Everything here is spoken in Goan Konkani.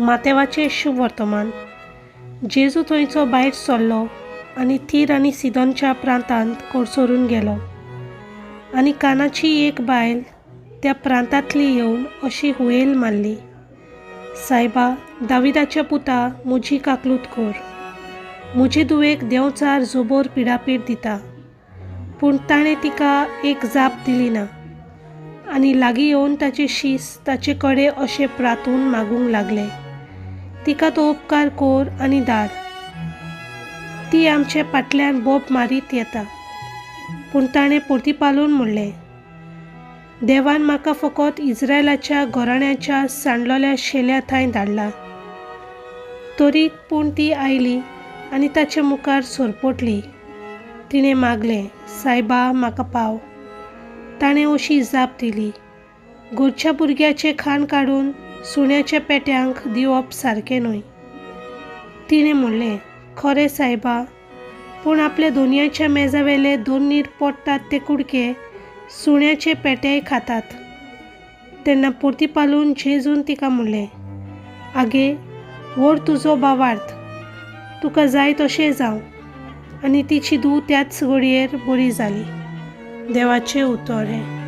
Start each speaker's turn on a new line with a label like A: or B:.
A: मातेवाचें शुभवर्तमान. जेजू थंयचो भायर सरलो आनी थीर आनी सिदोनच्या प्रांतांत कडसरून गेलो. आनी कानाची एक बायल त्या प्रांतांतली येवन अशी हुयेल मारली, सायबा, दाविदाच्या पुता, म्हजी काकलूत कर. म्हजे धुवेक देंवचार जोबोर पिडापीड दिता. पूण ताणें तिका एक जाप दिली ना. आनी लागीं येवन ताचे शीस ताचे कडेन अशें प्रातून मागूंक लागले, तिका तो उपकार कर आनी धाड. ती आमचे फाटल्यान बोब मारीत येता. पूण ताणें परतीपालून म्हणलें, देवान म्हाका फकत इस्रायलाच्या घराण्याच्या सांडलोल्या शेल्या थंय धाडला. तरी पूण ती आयली आनी ताचे मुखार सरपटली. तिणें मागलें, सायबा, म्हाका पाव. ताणें अशी जाप दिली, घरच्या भुरग्याचें खाण काडून सुण्याच्या पेट्यांक दिवप सारकें न्हय. तिणें म्हणलें, खरें सायबा, पूण आपल्या दोनयाच्या मेजावेले दोनीर पडटात ते कुडके सुण्याचे पेटेय खातात. तेन्ना परतीपालून जेजून तिका म्हणलें, आगे, व्हर तुजो भावार्थ, तुका जाय तशें जावं. आनी तिची धूव त्याच घडयेर बरी जाली. देवाचें उतर हें.